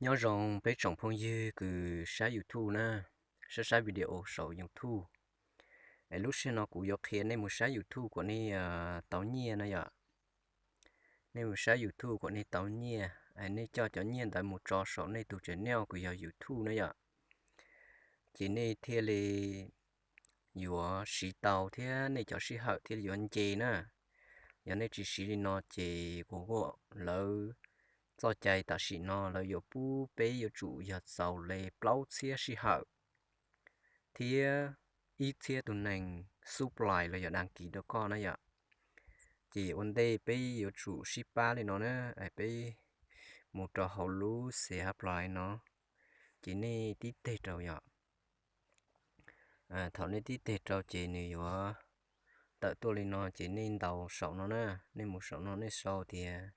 Nyob zoo peb tsoom phooj ywg kws saib YouTube na, saib saib video saum YouTube. Es lub sij hawm no kuv yuav qhia nej mus saib YouTube kom nej tau nyiaj na yom. Nej mus saib YouTube kom nej tau nyiaj, es nej coj cov nyiaj ntawd mus tso saum nej tus channel kws yog YouTube na yom. Ces nej thiaj li yuav siv tau thiab nej cov sij hawm thiaj li yuav nce na. Yog nej tsis siv li no ces kuv kuj lawv txoj cai tam sim no lawv yuav pub peb yuav tsum yog txaus li plaub txhiab sij hawm thiab ib txhiab tus neeg subscribe los yog đăng ký rau koj na yom. Ces ua ntej peb yuav tsum sib pab li no na, peb mus rau hauv lub xev hab plas no, ces nej tib teg rau yom. Thaum nej tib teg rau ces nws yuav tawm tuaj li no ces nej ntaus saum no na, nej mus saum no nej sau tias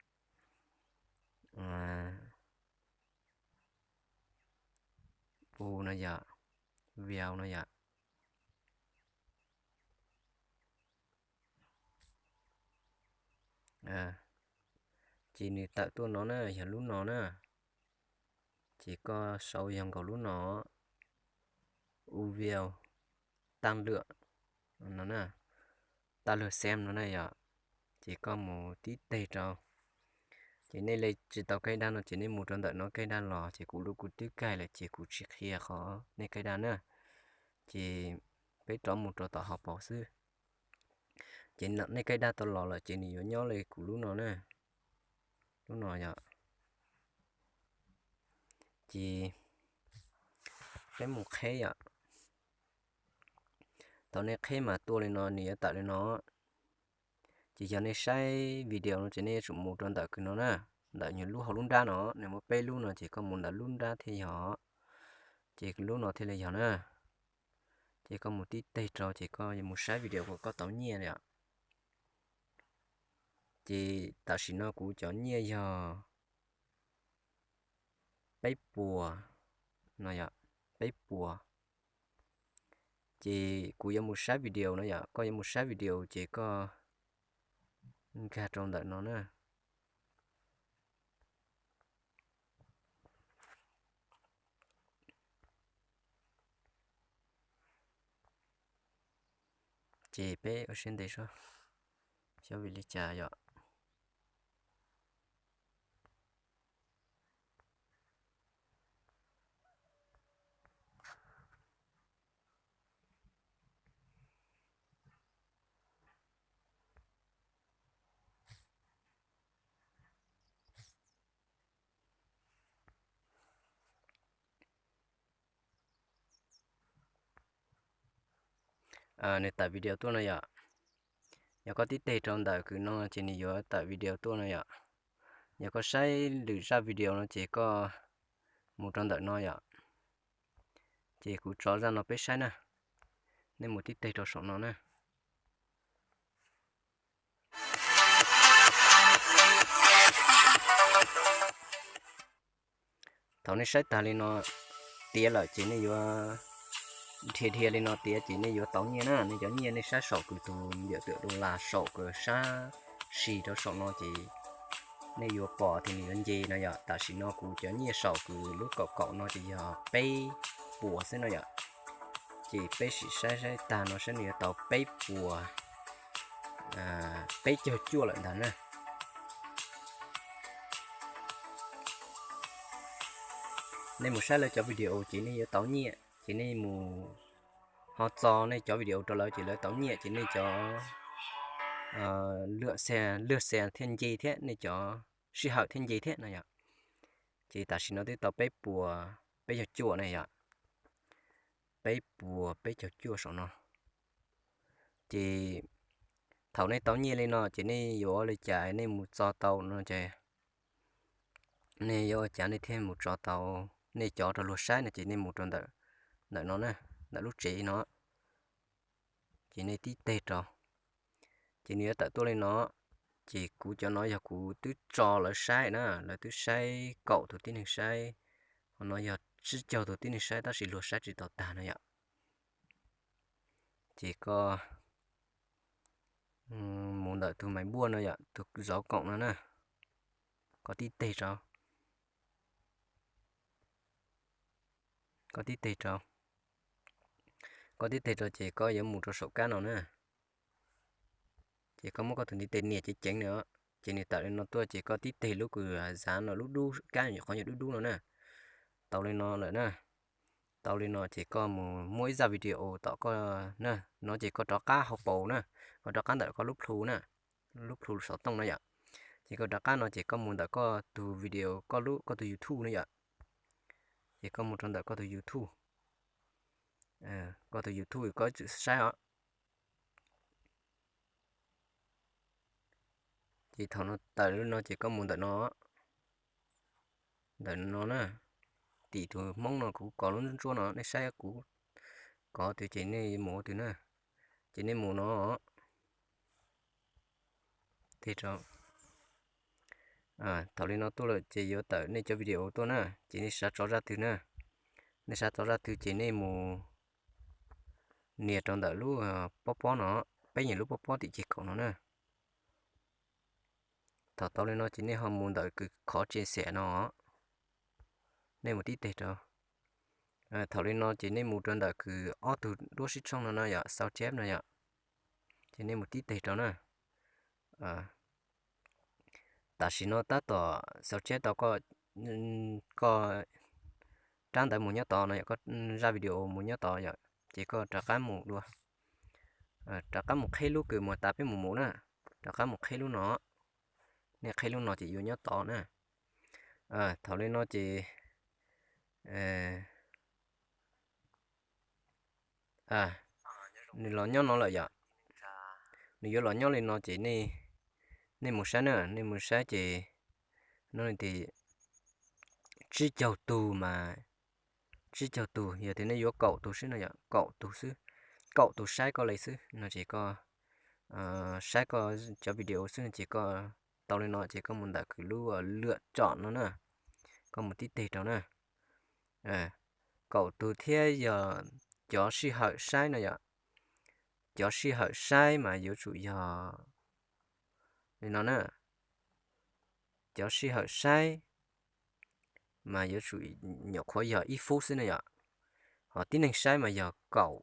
u no yom, video no yom. Ces nws tawm tuaj no na, yog lub no na. Ces koj sau yog nkaus lub no, u video tag lwm no na, tag lwm xem no na yom. Ces koj mus tib teg rau. Ces nej le tsis tau kaij daj no ces nej mus rau ntawm no kaij daj los, ces kuv lub kuv twb kaij lawm ces kuv tsis qhia qhov nej kaij daj na. Ces peb rov mus rau tom hauv paus xwb. Ces nej kaij daj tau los lawm ces nws yuav nyob li kuv lub no na. Lub no yom. Ces peb mus qheb yom. Thaum nej qheb mas tuaj li no nws yuav tawm li no. Ces yog nej saib video no ces nej yuav tsum mus rau ntawm kws no na, ntawm nws lub hauv lub nrab no, nws muaj peb lub no ces koj mus ntawm lub nrab thiaj yog. Ces lub no thiaj li yog na. Ces koj mus tib teg rau ces koj yuav mus saib video kom koj tau nyiaj yom. Ces tam sim no kuv cov nyiaj yog peb puas no yom, peb puas. Ces kuv yuav mus saib video no yom, koj yuav mus saib video ces koj nkag rau ntawm no na. Ces peb ua siab ntev xwb, xyov vim li cas yom. Nws tawm video tuaj no yom. Yog koj tib teg rau ntawm kws no ces nws yuav tawm video tuaj no yom. Yog koj saib lwm zaj video no ces koj mus rau ntawm no yom. Ces kuv tso zaj no peb saib na. Nej mus tib teg rau saum no na. Thaum nej saib tag li no tiav lawm ces nej yuav dhia dhia li no tiav ces nej yuav tau nyiaj na. Nej cov nyiaj nej saib saum kws tus npiam twm dollar saum kws sab si rau saum no ces nej yuav pom tias nws yuav nce no yom. Tam sim no kuv cov nyiaj saum kws lub kaum kaum no ces yog peb puas xwb no yom. Ces peb sim saib saib tag no saib nws yuav tau peb puas peb caug cuaj lawm ntag na. Nej mus saib lawv cov video ces nej yuav tau nyiaj, ces nej mus ho txo nej cov video rau lawv ces lawv tau nyiaj ces nej cov lwj xe thiaj nce thiab nej cov sij hawm thiaj nce thiab no yom. Ces tam sim no twb tau peb puas peb caug cuaj na yom. Peb puas peb caug cuaj saum no. Ces thaum nej tau nyiaj li no ces nej yuav ua li cas nej mus txo tau no ces nej yuav ua cas nej thiaj mus tso tau nej cov rau luag saib no ces nej mus rau ntawm no na, ntawm lub tsev no. Ces nej tib teg rau, ces nws yuav tawm tuaj li no. Ces kuv cov no yog kuv twb tso lawv saib na, lawv twb saib kaum tus tib neeg saib, ho no yog tsib caug tus tib neeg saib tab sis luag saib tsis tau tag no yom. Ces koj mus ntawm tus maiv npuaj no yom, tus zov koom no na, koj tib teg rau. Koj tib teg rau, koj tib teg rau ces koj yuav mus rau saum kab no na. Ces koj muab koj tus ntiv tes nias ceev ceev na, ces nws tawm li no tuaj ces koj tib teg lub kws zav no lub dub kab nyuam qhuav nyuag dub dub no na. Tau li no lawm na. Tau li no ces koj mus muaj ib zaj video tom koj na, no ces koj rov qab hauv paus na, koj rov qab ntawm koj lub plhu na, lub plhu xov tooj no yom. Ces koj rov qab no ces koj mus ntawm koj tus video, koj lub, koj tus YouTube no yom. Ces koj mus rau ntawm koj tus YouTube, koj tus YouTube koj tswm saib os. Ces thaum no tawm li no ces koj mus ntawm no, ntawm no na, tim tus Hmoob no kuv kov lub ntsuab ntsuab no nej saib kuv kov twg ces nej mus twg na, ces nej mus no. Thaum li no tuaj lawm ces yuav tawm nej cov video tuaj na, ces nej xav tso zaj twg na, nej xav tso zaj twg ces nej mus nias rau ntawm lub pob pob no, peb nyuam lub pob pob tim ceg kaum no na. Thaum tau li no ces nej ho mus ntawm kws khov tse xiam no, nej mus tib teg rau. Thaum li no ces nej mus rau ntawm kws ob tug duab sib tshooj no no yom, sau cheb no yom, ces nej mus tib teg rau na. Tam sim no tab tom sau cheb tau koj, koj rab ntawv mus nyob tod no yom, koj zaj video mus nyob tod yom, ces koj rov qab mus dua, rov qab mus qhib lub kws mus tas peb mus mus na, rov qab mus qhib lub no, nej qhib lub no ces yuav nyob tod na. Thaum li no ces nws los nyob no lawm yom, nws yuav los nyob li no ces nej mus saib na, nej mus saib ces no tias tsib caug tug mas, tsib caug tug, yog tias nej yuav kaum tug xwb no yom, kaum tug xwb, kaum tug saib koj li xwb no ces koj saib koj cov video xwb no ces koj tau li no ces koj mus ntawm kws lub lwm tsom no na, koj mus tib teg rau na. Kaum tug thiab yog cov sij hawm saib no yom, cov sij hawm saib mas yuav tsum yog li no na, cov sij hawm saib mas yuav tsum nyuam qhuav yog ib fub xwb no yom, ho tib neeg saib mas yog kaum,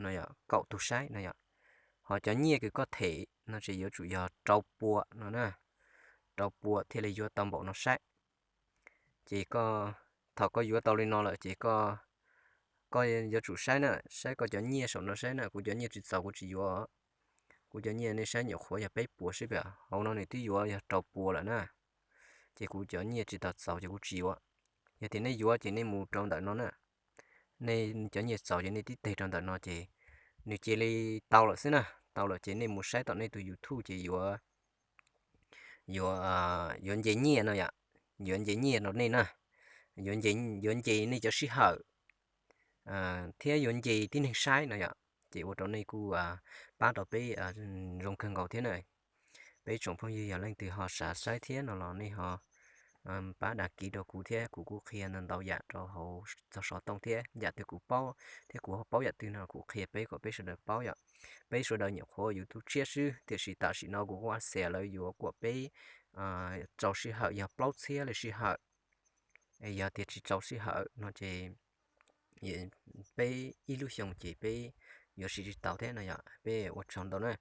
no yom, kaum tug saib no yom, ho cov nyiaj kws koj them no ces yuav tsum yog rau pua no na, rau pua thiaj li yuav tau npaum no saib. Ces koj, thaum koj yuav tau li no lawm ces koj, koj yuav tsum saib na, saib koj cov nyiaj saum no saib na, kuv cov nyiaj tsis txaus kuv tsis yuav, kuv cov nyiaj nej saib nyuam qhuav yog peb puas sib pem, hauv no nws twb yuav yog rau pua lawm na, ces kuv cov nyiaj tsis tau txaus ces kuv tsis yuav. Yog tias nej yuav ces nej mus rau ntawm no na, nej cov nyiaj txaus ces nej tib teg rau ntawm no ces nws cia li tau lawm xwb na, tau lawm ces nej mus saib tom nej tus YouTube ces yuav, yuav, yuav nce nyiaj no yom, yuav nce nyiaj rau nej na, yuav nce, yuav nce nej cov sij hawm thiab yuav nce tib neeg saib no yom, ces ua rau nej kuj pab rau peb zoo kawg nkaus thiab na. Peb tsoom phooj ywg yog leej twg ho xav saib thiab no los nej ho pab đăng ký rau kuv thiab, kuv kuj qhia ntau ntau yam rau hauv txog xov tooj thiab, yam twg kuv paub thiab kuv ho paub yam twg no kuv qhia peb kom peb sawv daws paub yom. Peb sawv daws nyuam qhuav YouTube tshiab xwb, tiam sis tam sim no Google AdSense lawv yuav kom peb rau sij hawm yog plaub txhiab li sij hawm. Yog tias tsis rau sij hawm no ces peb ib lub xyoo ces peb yuav siv tsis tau thiab no yom. Peb ua tsaug ntau na.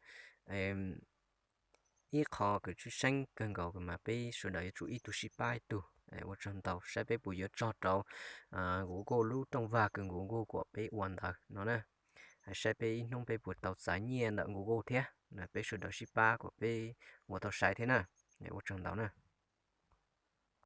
Ib qho kws tshwj xeeb kawg nkaus mas peb sawv daws yuav tsum ib tug sib pab ib tug. Ua tsaug ntau, saib peb puas yuav txog rau Google lub rooj vag kws Google kom peb ua ntawd no na. Saib peb ib hnub peb puas tau txais nyiaj ntawm Google thiab. Peb sawv daws sib pab kom peb ua tau sai thiab na. Ua tsaug ntau na.